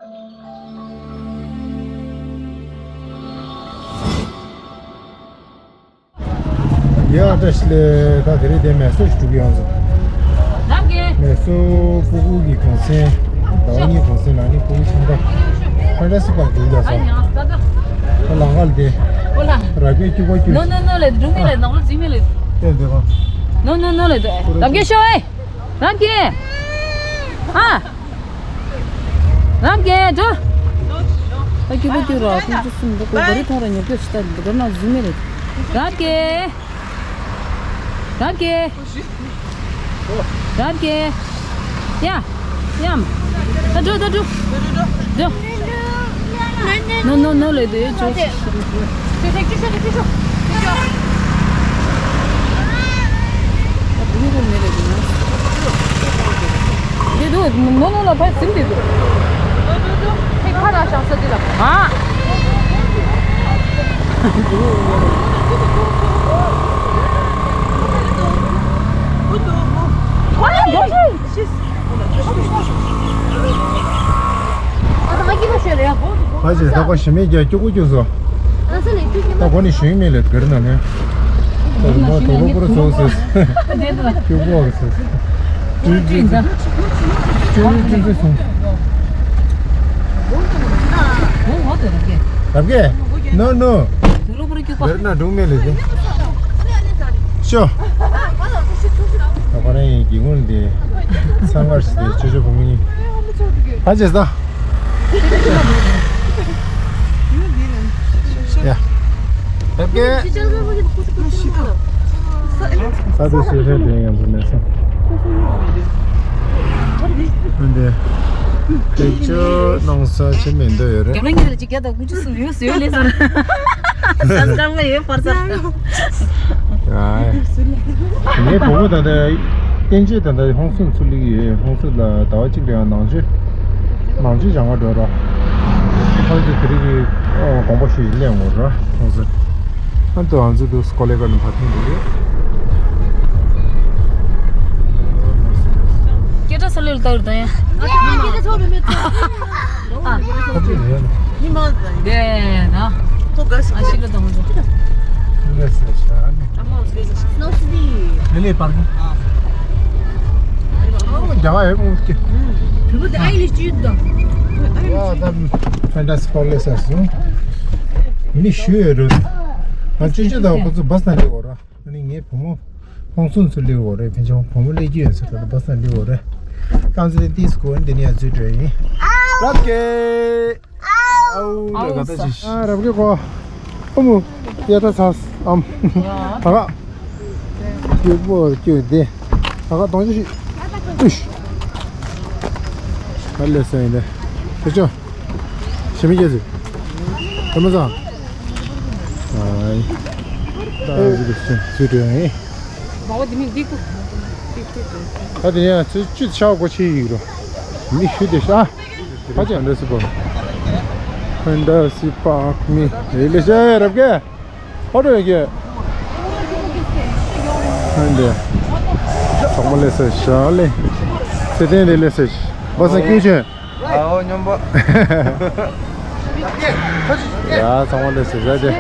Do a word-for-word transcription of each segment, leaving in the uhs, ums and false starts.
ཡ་བཀྲ་ཤིས་བདེ་ལེགས། ད་དེ་རིང་དེ་མེ་སོར་ཞིག་འགྲོ་གི་ཡོད་ཟེར། རང་གི་མེ་སོར་སྤུ་གུ་གི་གུང་སེང་། ཟླ་བ་གཉིས་གུང་སེང་ལ་ནི་སྤུ་གུ་ཆུང་ཀ་ཧྥན་ཏ་སི་པར་འགྲོ་གི་ཡོད་ཟེར། ཨ་ཡང་ད་ད། ད་ལམ་ཁ་ལ་དེ་ཨོ་ལ། ར་སྐད་སྐྱུག་པ་སྐྱུག་ནོ་ནོ་ནོ་ལེ། འགྲོ་མི་ལེ། ནང་ལོ་འཛུལ་མི་ལེ། དེ་དེ་ག་ནོ་ནོ་ནོ་ལེ། དེ་རབ་རྒྱས་ཤོག་ཨེ། རབ་རྒྱས། ཨ། རབ་རྒྱས་འགྲོ། ད་སྐྱིད་པོ་སྐྱིད་ར་ཁོང་ཚོ་གསུམ་འདུག་གོ་ག་རི་ཐོག་ར་ཉོ་སྐྱོ་ཞིག་ད་འདི་ག་ན་བཟུང་མེད་རེད། རབ་རྒྱས། རབ་རྒྱས། རབ་རྒྱས། ཡ། ཡམ། ད་འགྲོ་ད་འགྲོ། འགྲོ། ནོ་ནོ་ནོ་ལེ་དེ་ཅོ། ནོ་ནོ་ལ་ཕར་ཟིན་དེ་འདུག་ཁ་ར་ཤང་ས་དེ་ལ། ཨ། ཕ་ཅེ་ད་གོ་ཞི་མི་རྒྱ་སྐྱུག་པོ་སྐྱུག་སོང་། ད་གོ་ནི་ཞུ་ཡི་མེད་ལེ་གར་ན་ནི། ད་མ་དོ་ལོ་པོ་ར་སོང་ཟེར། སྐྱུག་པོ་ར་སོང་ཟེར། ཅུང་ཅུང་ཅུང་ཅུང་སོང་། རབ་རྒྱས། ནོ་ནོ། གར་ན་སྒྲུང་མེད་ལེ་ཟེར། ཤོ། ད་ཁོ་རང་ཡིན་གྱི་ངུར་འདི། ཚང་ཁར་ཞིག་དེ་ཅོ་ཅོ་བུ་མོ་གཉིས། ཕ་ཅེ་ས། ཡ། ད་གེ། ས་དེ་ཤེས་ཤེས་དེ་ཡང་བུ་མེད་སོང་། འདི། དེ་ཅོ་ནང་ས་ཆེ་མེད་འདོད་ཡོད་རེད། རྒྱབ་ལ་ཉེ་རེ་ཅིག་རྒྱ་དང་ཀུ་ཅི་སུ་ཡོད་སུ་ཡོད་ལས་སོང་། ས་སྐམ་ག་ཡོད་པར་ས། ཡ། ངའི་བུ་མོ་ད་ལྟ་བསྟན་ཆོས་ད་ལྟ་ཧོང་སུན་ཚུར་སླེབས་ཀྱི་ཡོད། ཧོང་སུན་ལ་ཟླ་བ་གཅིག་རེ་ཡང་ནང་ཆོས་ནང་ཆོས་སྦྱང་ག་འགྲོ་ར། ཁོང་ཚོ་དེ་རིང་གི་དགོངས་པ་ཞུས་སླེབས་འོང་ར་ཧོང་སུན། ཨ་ཏོ་ཨང་ཚོ་དུ་སྐོར་ལས་ཀ་ནི་ཕ་ཐུང་དུ་ཡོད། སྐད་གྲགས་ས་ལེ་ལ་ལྟ་བར་ད་ཡ། ཨ། ཁ་ཅིག་རེད། ཉི་མ་དེ་ན། ཁོ་ག་ས་ཨ་ཤི་ལ་དང་མོ། ལེ་སེ་ཤ་ནི། ལེ་ལེ་པར་གི། རྒྱ་ག་ཡོད་མོ་སྐྱེ། བུ་དེ་ཨ་ཡི་ལི་ཅུད་དང་། ཡ་ད་ཧྥན་ཏ་སི་པར་ལེ་སེ་སུ། མི་ཞུ་ཡོད་རུ། ང་ཅུན་ཅུ་དང་ཁོ་ཚོ་བ་ས་ལེ་འོ་ར། ཨ་ནི་ངའི་བུ་མོ་ཧོང་སུན་ཚུར་སླེབས་ཡོད་རེད། ཕན་ཆད་བུ་མོ་སླེབས་ཀྱི་ཡོད་ཟེར་ད་ལྟ་བ་ས་སླེབས་ཡོད་རེད། ཏང་ཙེ་ཏིས་གོ་འདི་ནས་ཡར་འཛུལ་འགྲོ་ཡིན། རབ་རྒྱས། ཨའུ་ལ་ག་ད་ཅི། ཨ་རབ་རྒྱས་གོ། ཨ་མོ། ཡ་ད་ཚ་ཨམ། ད་ག་སྐྱུག་པོ་སྐྱུག་དེ། ད་ག་གདོང་ཅི་ཞིག་ཨུཤ། ག་ལེ་སེ་ཡིན་དེ། ཁྱེད་ཆོ། ཞི་མི་སྐྱེ་ཟིག་ཨ་མ་ཟ། ཨའི། ད་ཟིག་ཟིག་ཟིག་ཟིག་ཨེ། ད་དེ་ཡང་ཚེ་བཅུད་ཆག་སྒོ་ཕྱེ་ཡིག་རོ། མི་ཤུ་དེ་ཤ། ཕ་ཅན་འདྲ་སི་པ། ཧན་འདྲ་སི་པ་མི་རེ་ལེ་ཤ་རབ་གེ། ཧོ་ཏོ་ཡོད་ཀྱི། ཧན་དེ། ཚང་མ་ལེ་སེ་ཤ་ལེ། ཚེ་བརྟན་དེ་ལེ་སེ་ཤ། བ་ས་ཀྱུ་ཆེན། ཨའོ་སྙོམས་པོ། ཡ་ཚང་མ་ལེ་སེ་ཤ་དེ།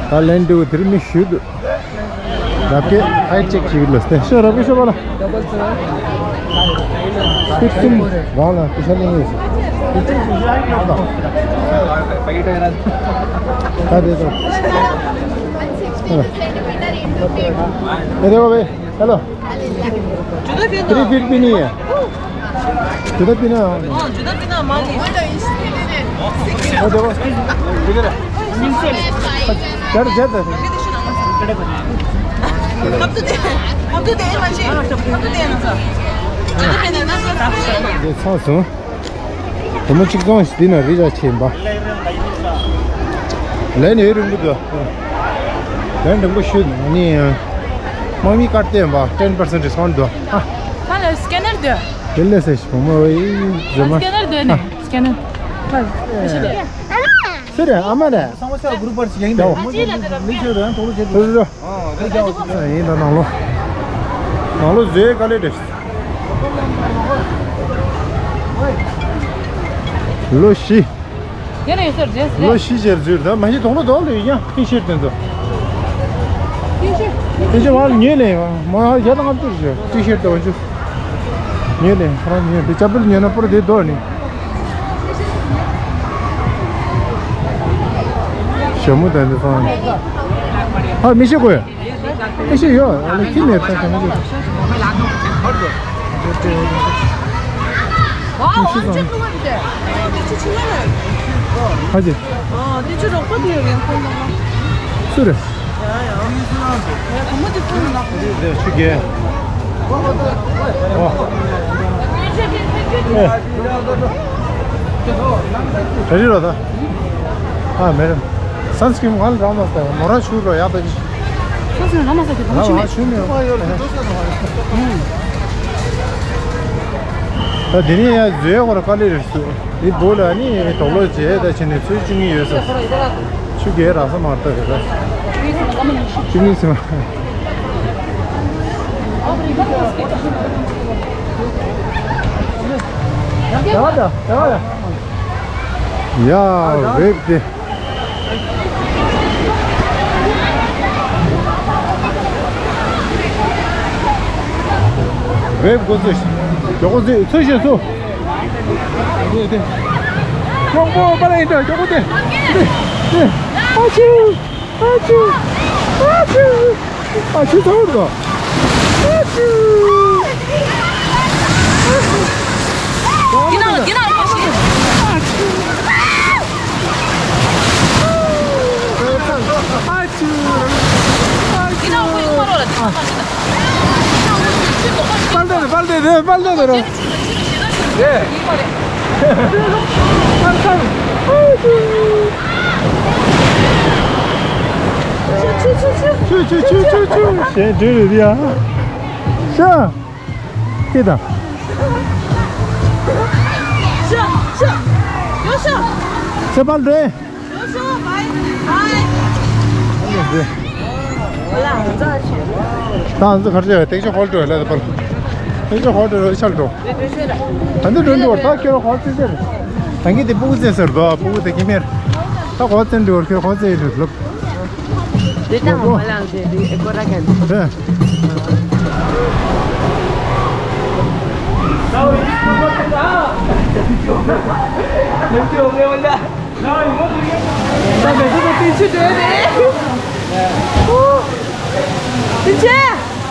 ད་ལན་འདྲ་བོ་དེར་མི་ཞུ་འདུག་རབ་གེ་ཧའི་ཅེག་བྱེད་ཀྱི་ལ་སྟེ་ཤོ་རབ་གེ་ཤོ་བ་ལ། ཕིག་སུམ་རང་ལ་ཏི་ཤ་ལེན་ཡོད་ཟེར། ད་དེ་དང་། ཨ། དེ་དེ་བ་བེ། ཧེ་ལོ། ཇུ་ད་ཕི་ན། ཇུ་ད་ཕི་ན། ཇུ་ད་ཕི་ན་མ་ནི། ཨ་དེ་བ། ཇུ་ད་ཕི་ན། ཁབ་ཏུ་དེ། ཁབ་ཏུ་དེ་མ་ཅི། ཁབ་ཏུ་དེ་ན་ས། ཇུ་ད་ཕི་ན་ན་ས། དེ་ཚང་སོང་། བུ་མོ་གཅིག་ཚང་ཞིག་འདི་ན་རི་ར་ཆེན་པ། ལན་ཡོད་རིང་པོ་འདུག་ལན་རིང་པོ་ཞུ་ནི་ཡང་། དམག་མི་ཀར་བསྟན་པ་ten percent discount་འདུག་ཨ། ཁ་ལ་སི་ཀེ་ནར་འདུག་དེ་ལས་སེ་བུ་མོ་ཨེ་ཟེར་མ། སི་ཀེ་ནར་འདུག་ནི་སི་ཀེ་ནར། ཁ་ལ་སི་ཀེ་ནར། སེ་རེད་ཨ་མ་རེད། སང་ས་གུ་རུ་པར་ཞིག་ཡིན་ད། ཨ་ཅི་ལ་དེ་ར་མི་ཤོད་རང་ཐོག་ལོ་བྱེད་དུ། ཡིན་ད་ནང་ལོ། ནང་ལོ་བཟོས་དཀའ་ལས་རེད། ལོ་བཞི། དེ་ལ་ཡོད་ས་རེད་ཟེར། ལོ་བཞི་ཅེར་འཛུལ། ད་མ་གཞི་དོག་ལོ་དོག་ལོ་ཡིན་ཡང་ཏི་ཤར་དེ་ཚོ། ཏི་ཤར། ཏི་ཤར་བ་ལ་ཉོས་ལེ་ཡོང་མ་ཡ་ད་ང་ཏི་ཤར་ཏི་ཤར་དེ་འོ་ཅུ། ཉོས་ལེ་ཁོ་རང་ཉོས་དེ་ཅ་པེལ་ཉོས་ན་པོར་དེ་དོ་ནི། ཞྭ་མོ་དང་དེ་སོང་། ཨ་མི་ཤེས་གོ་ཡ། ཨེ་ཤེས་ཡོད། ཨ་ལེ་ཁྱི་མེད་ད་ག་ནས་ཡོད། ཁྱི་ཤི་ཙང་། ཧ་ཅི། སུ་རེད། ཆུ་རྒྱལ། ཨོ། ཨེ། ག་རེ་རེད་ད། ཨ་མེ་རམ། སན་སི་ཀྲིན་ང་ལ་རག་མ་སོང་། མོ་རང་ཆུ་རོ་ཡག་ད་ཅི། སན་སི་ཀྲིན་རག་མ་སོང་གི་ད་ང་ཆུ་མེད། ཆུ་མེད། ད་དེ་ནས་ཡ་བཟོས་ཡ་ཁོ་ར་དཀའ་ལས་རེད་ཟེར། འདི་བོད་ལ་ནི་དོག་ལོ་བྱས་ད་ཕྱིན་ནས་ཚོད་བཅུ་གཉིས་ཡོད་ཟེར། ཆུ་རྒྱལ་རག་ས་མ་རེད་ད་རེད་ད། བཅུ་གཉིས་ཟེར་མ། ཡ་ད་ཡ་ཡ། ཡ་བེབ་དེ། བེབ་གོ་ཚོད་མགྱོགས་པོ་ཚོད་ཚོད་ཤོད་ཚོད། དེ་དེ། མགྱོགས་པོ་པ་ལ་ཡིན་ད་མགྱོགས་པོ་དེ། དེ་དེ། ཨ་ཆུ། ཨ་ཆུ། ཨ་ཆུ། ཨ་ཆུ་ཚ་བོ་འདུག་ཨ་ཆུ། འདི་ནང་འདི་ནང་གོ་ཤེས། ཨ་ཆུ། ཨ་ཆུ། འདི་ནང་གོ་ཡོང་མ་རོགས་ལ། དཔལ་ལྡན་དཔལ་ལྡན་དཔལ་ལྡན་རེད། ཆུ་ཆུ་ཆུ་ཆུ་ཆུ་ཆུ་ཆུ་ཆུ། གཞན་འདྲེ་རེད་ཡ། ཤ། ཁྱེད་དང་། ཤ་ཤ་ཡོ་ཤ། ཁྱེད་དཔལ་ལྡན། ད་ང་ཚོ་གར་ཆེ་བའི་སྟེགས་ཆ་ཧོལ་འགྲོ་ལ་དཔལ། སྟེགས་ཆ་ཧོལ་འགྲོ་ལ་ཤལ་འགྲོ། ད་འདི་འགྲོ་འགྲོ་ད་ཁྱོད་རང་ཧོལ་ཙི་ཙི་རེད། ད་གིན་དེ་སྤུ་གུ་ཙི་ཟེར་དོ། སྤུ་གུ་དེ་གིན་མེར། ད་ཧོལ་ཙི་འགྲོ་ཁྱོད་ཧོལ་ཙི་ཡི་ལུགས་ལུགས། དེ་ད་ཧོལ་ལང་དེ་དེ་ཨེ་ཀོ་ར་གན། རེད། ད་བེད་སྤྱོད་དེ་ཆུ་འདྲེན་རེད། དེ་ཆེ།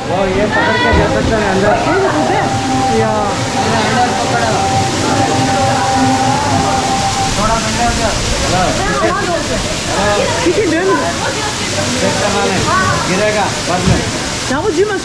वो ये पकड़ के जा सकता है अंदर। ठीक है, ठीक है। या। अंदर पकड़ा। थोड़ा ठंडा हो गया। हेलो। ठीक है, डन। चेक करना नहीं। गिरेगा बाद में। क्या वो जिम है?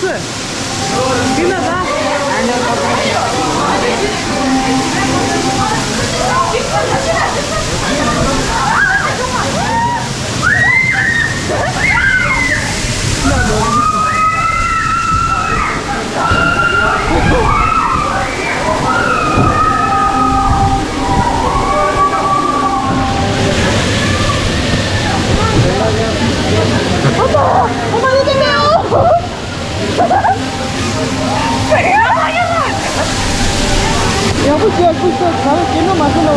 ཡག་པོ་བྱས། ཁུ་ཚོ་ག་རེ་སྐྱེ་ནོ་མ་ཤེས་ནོ།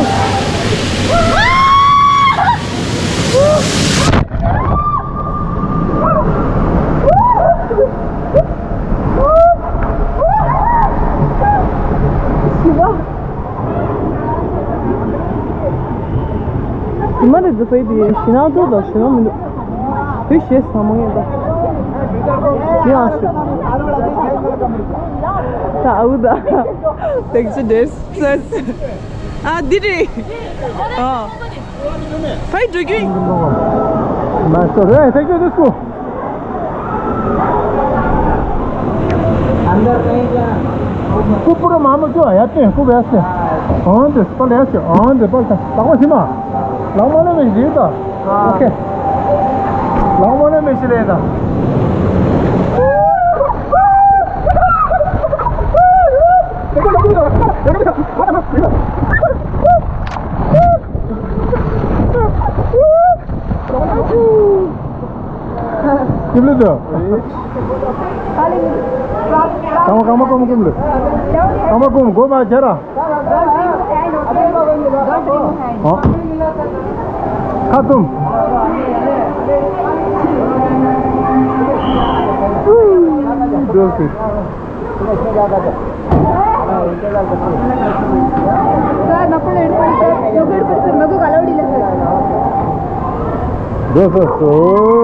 ཤི་བ། དེ་མ་རེད་འདུག་པས་དེ་ཞེད་སྣང་ཚོ་དང་ཞེད་སྣང་མི་འདུག་དེ་ཞེད་ས་མང་ཡོད་ད། དེ་ཡང་ཞེད། ད་ཨ་བུ་ད། ཐེག་ཆུ་ཌེས་སེས། ཨ་འདི་རེད། ཨ། ཕའི་འགྲོ་རྒྱུ་ཡིན། མ་སོ་རེད། ཐེག་ཆུ་ཌེས་སྐུ། अंदर नहीं जा। कुकुर मामा जो आया थे, खूब ऐसे। हाँ, दे, पल ऐसे, हाँ, दे, पल था। लाओ सीमा। लाओ माने में जी था। हाँ। ओके। लाओ माने में से लेता। ཀུམ་ལི་དོ། ཀ་མ་ཀ་མ་ཀུམ་ཀུམ་ལི། ཀ་མ་ཀུམ་གོ་མ་ཇ་ར། ཨོ། ཁ་བཙུམ། འགྲོ་སྲིད། འགྲོ་སྲིད།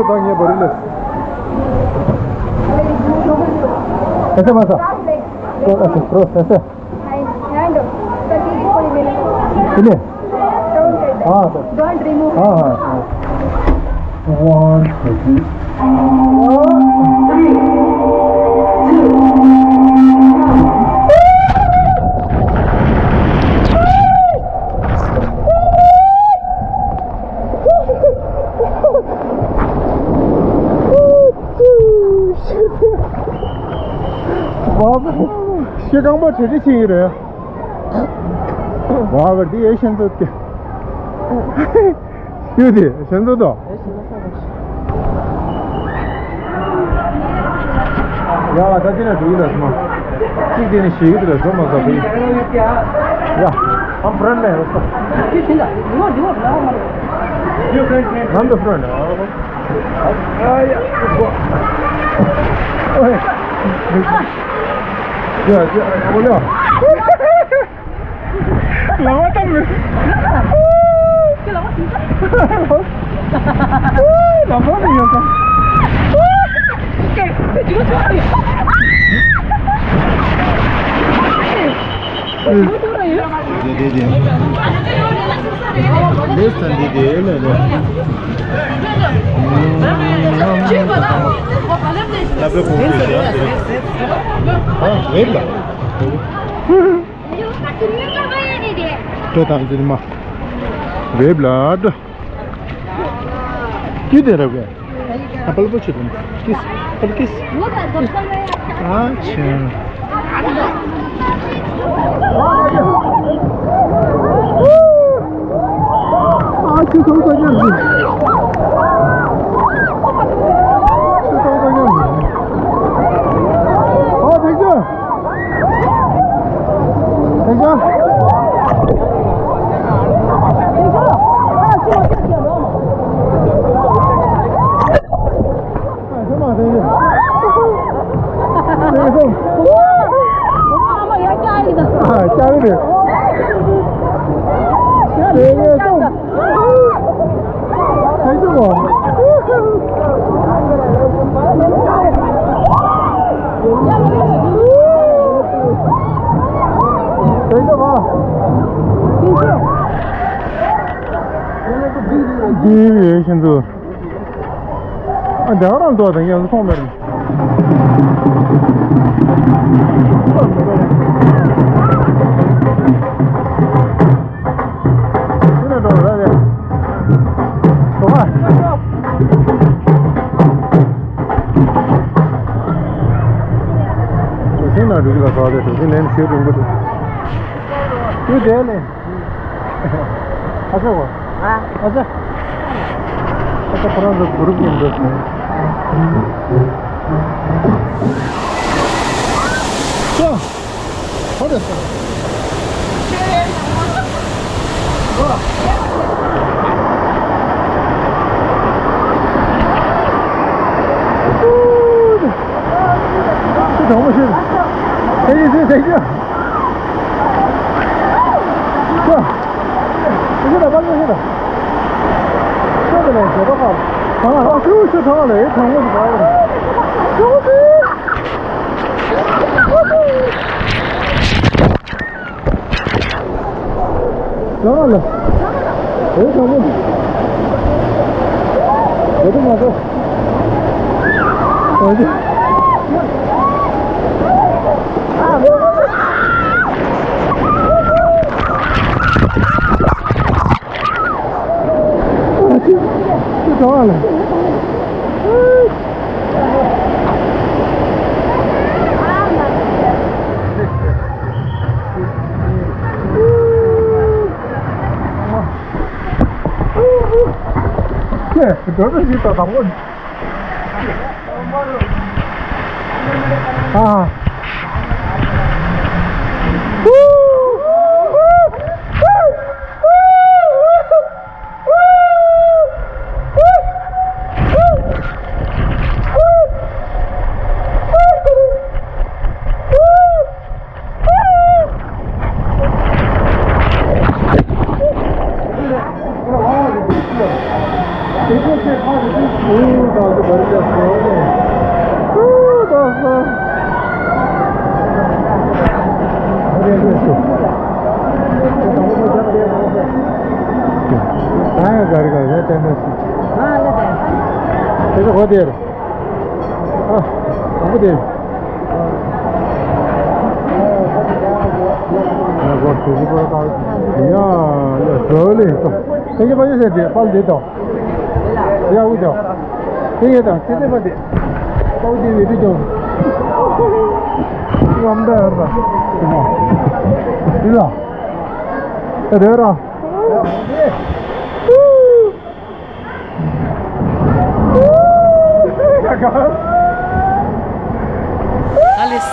ད་ངས་བར་ལས། ཨེ་ས་མ་ས། ཨེ་ས་ཨེ་ས། Ini. Ah, don't remove. Ah, ah. One, two, three. Wow. ཤེལ་གང་པོ་བྲེལ་བྲེལ་ཕྱིན་ཡོད་རེད། ཝ་ཝ་འདི་ཡེ་ཤེས་ཚོད་ཀྱི། ཡོད་དེ་ཤེས་ཚོད་དོ། ཡ་ད་དེ་ན་འགྲོ་གི་ལ་སོང་། གཅིག་དེ་ནི་ཞེ་གི་དེ་ལ་འགྲོ་མ་ཟ་བའི། ཡ། I'm friend man, what's up? I'm the friend. ཨ་ཡ། ཨོ་ཡ། ཡ་ཡ། ཨོ་ཡ། ལ་བ་དམ་མེད། ལ་བ་ནི་ཡོད་ཀ། ལེས་ཚན་འདི་དེ་ལས་རེད། ལ་བའི་གོང་ཚད་ཡག་གི་རེད། ཨ་ལེབ་ལ། ཏོ་དང་ཅི་མ། ལེབ་ལ་ཏོ། ཀི་དེ་ར་བས། ཨ་པལ་པོ་ཆེ་དང་། ཀིས། པལ་ཀིས། ཨ་ཆེ། ཨ་ཆེ་ཐོག་ཐོག་ཉར་གི། ཆེ་ཐོག་ཐོག་ཉར་གི། ཨ་དེ་ཀྱང་། དེ་ཀྱང་། འདི་ཡོད་ཤིན་ཏུ། ཨ། འདི་རང་འདུག་དང་ཡང་མཐོང་མེད། འདི་ནས་འགྲོ་ར་རེད། འགྲོ་ཨ། གྲུ་གཟིངས་ནང་འགྲོ་གི་ལ་ཟ་རེད། གྲུ་གཟིངས་ནས་ཞེ་རིང་པོ་འདུག་དུས་དེ་ནས། ཨ་ཅག་གོ། ཨ། ཨ་ཅག་ཨ་ཅག་ཁོ་རང་ཚོ་གུ་རུབ་ཡིན་འདུག་ཅོ། ཧོ་དེ་སོ། ཅི་གྲོགས་མོ་ཤེས། དེ་ཡིན་ཟེར་ཟེར་རྒྱུ། ཤོ། ཤོ་ད་པར་ཤོ་ད། ཤོ་ད་ལས་ཤོ་ད་པར། ཨ་ཨ་ཤོ་ཤོ་ད་ལས་གྲོགས་མོ་ཞིག་པར། ཤོ་ད། གྲོགས་ལ། ཨེ་གྲོགས་མོ། ཡོད་དུ་མ་གཏོགས། འོན་ཏེ། ཨ། ག་རེ་ག་རེ་ལས་བསྟན་ནས་སྲིད། ཨ་ལ་དེ། དེ་ཚོ་གོ་དེར། ཨ། དང་པོ་དེ། ཡ་གོ་དེ་ཚོ་གོ་ད། ཡ་ལ་ཟོ་ལེ་སོ། དེ་གི་པ་ཡོད་ཟེར་དེ་པ་ལ་དེ་དང་། ཡ་འུ་དང་། དེ་ཡོད་དང་དེ་དེ་པ་དེ། པ་འུ་དེ་བེ་དེ་ཀྱང་། ངམ་ད་ཡར་ད། དེ་ལ། དེ་ར། Alice.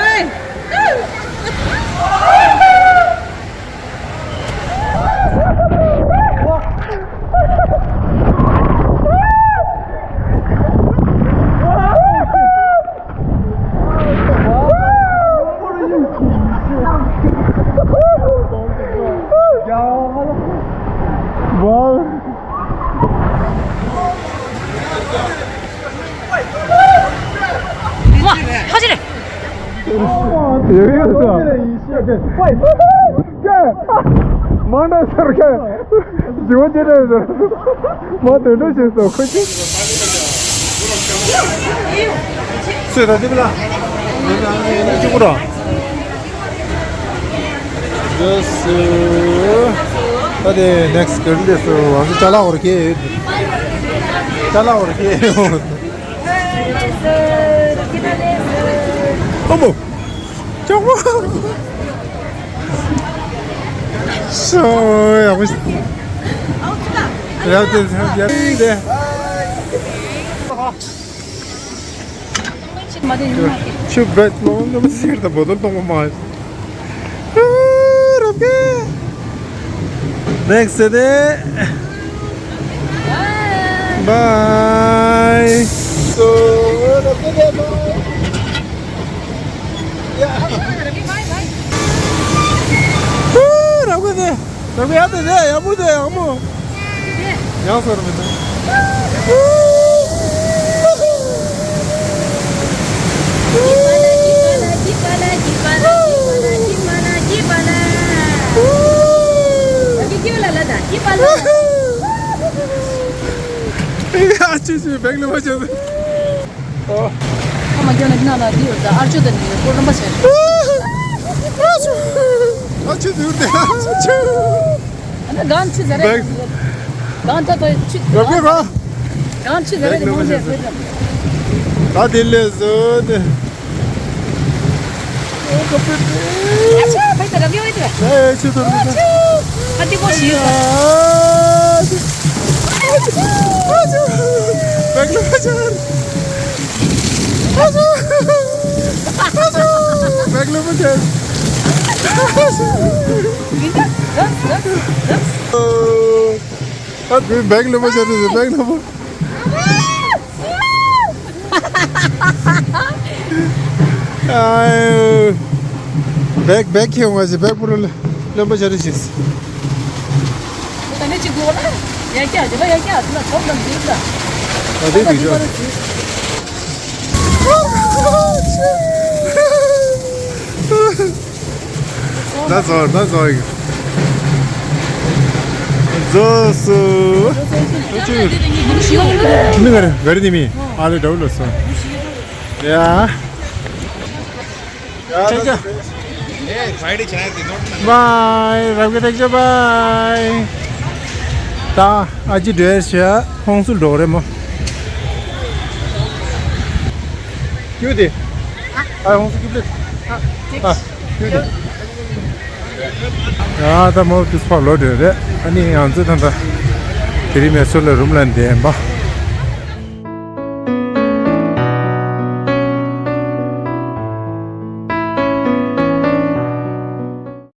Hey. ཡོད་ཡོད་ས། མ་འདྲ་ཟེར་ཁ། ཇི་བ་ཇི་འདྲ་ཟེར། མ་དོན་འདྲ་ཞིག་སོ་ཁོ་ཅི། སུས་ད་དེ་བ་ལ། ནི་ཅི་གུ་ར། ཡེ་སུ། ད་དེ་ནེག་སི་ཊི་ག་རེ་འདྲ་སོ་ཨ་ཅ་ལག་འོར་ཁེ། ཅ་ལག་འོར་ཁེ། ཨོ་མོ། ཅོག་མོ། སོ་ཡག་པོ། ཡག་དེ་ཡག་དེ། ཆུ་བེད་ལོང་ནམ་སེར་དང་བོ་དོར་གཏོང་བ་མ། རབ་གེ། ནེག་སི་ཊི་དེ། བའི། སོ་རབ་གེ་དེ་བའི། རབ་གེ་དེ། རབ་གེ་ཡག་དེ་དེ་ཡག་པོ་དེ་ཡག་མོ། ཡག་སོ་ར་མི་དང་། ཨ་ཅེ་ཅེ་བེག་ལ་མ་ཆེ། ཨ་མ་རྒྱ་ནག་ནང་ལ་འདི་ཡོད་ད། ཨར་ཅོ་དང་ནི་ཡོད་པོ་རོམ་པ་ཆེ། ཨ་ཅེ་དུར་དེ་ཨ་ཅེ། ཨ་ན་གང་ཆི་ཟ་རེད། གང་ད་ད་ཆི། རབ་གེ་ར། གང་ཆི་ཟ་རེད་མང་ཆེ་ཟེར། ད་དེ་ལས་བཟོ་དེ། ཨ་ཅེ་ཕ་ད་རབ་གེ་ཨེ་ཅེ། ཨེ་ཅེ་ད་རབ་གེ། ཨ་ཅེ་ཁོ་ཤི་ཡོད། ཨ་ཅེ། བེག་ལ་མ་ཆེ། ཨ་ཅེ། ཨ་ཅེ། བེག་ལ་མ་ཆེ། ཨ་ཅེ། ཨ་བེག་ལ་མ་ཆེ་རེད་བེག་ལ་མ། ཨའི། བེག་བེག་ཁྱེར་ཡོང་བ་ཞིག་བེག་པུ་རུ་ལ་རློན་པ་བྱ་རེ་ཞིག་ད་ནི་ཅིག་དགོས་ལ། ཡ་ཀྱ་ཇི་ལ་ཡ་ཀྱ་ལ་ཁོང་ལ་འདུག་ལ། ད་དེ་ད་དེ་དེ་ལ་ད་ཟོར་ད་ཟོར་ཡིན། ཟོ་སུ། མི་ག་རེ་ག་རེ་དེ་མི་ཨ་ལེ་འདྲ་བོ་ལ་སོང་། ཡ། ཐེག་ཆ། བའི། རབ་གེ་ཐེག་ཆ་བའི། ད་ཨ་ཅེ་འདྲེས་བྱས་ཧོང་སུ་འགྲོ་རེད་མོ། ཁྱོད་དེ། ཨ་ཧོང་སུ་ཁྱོད་དེ། ཨ་ཁྱོད་དེ། ཡ་ད་མོ་དུས་ཕར་ལོག་འགྲོ་རེད། ཨ་ནི་ང་ཚོ་ད་ད་དེ་རིང་མེ་སོར་ལ་རུམ་ལ་བསྡད་པ།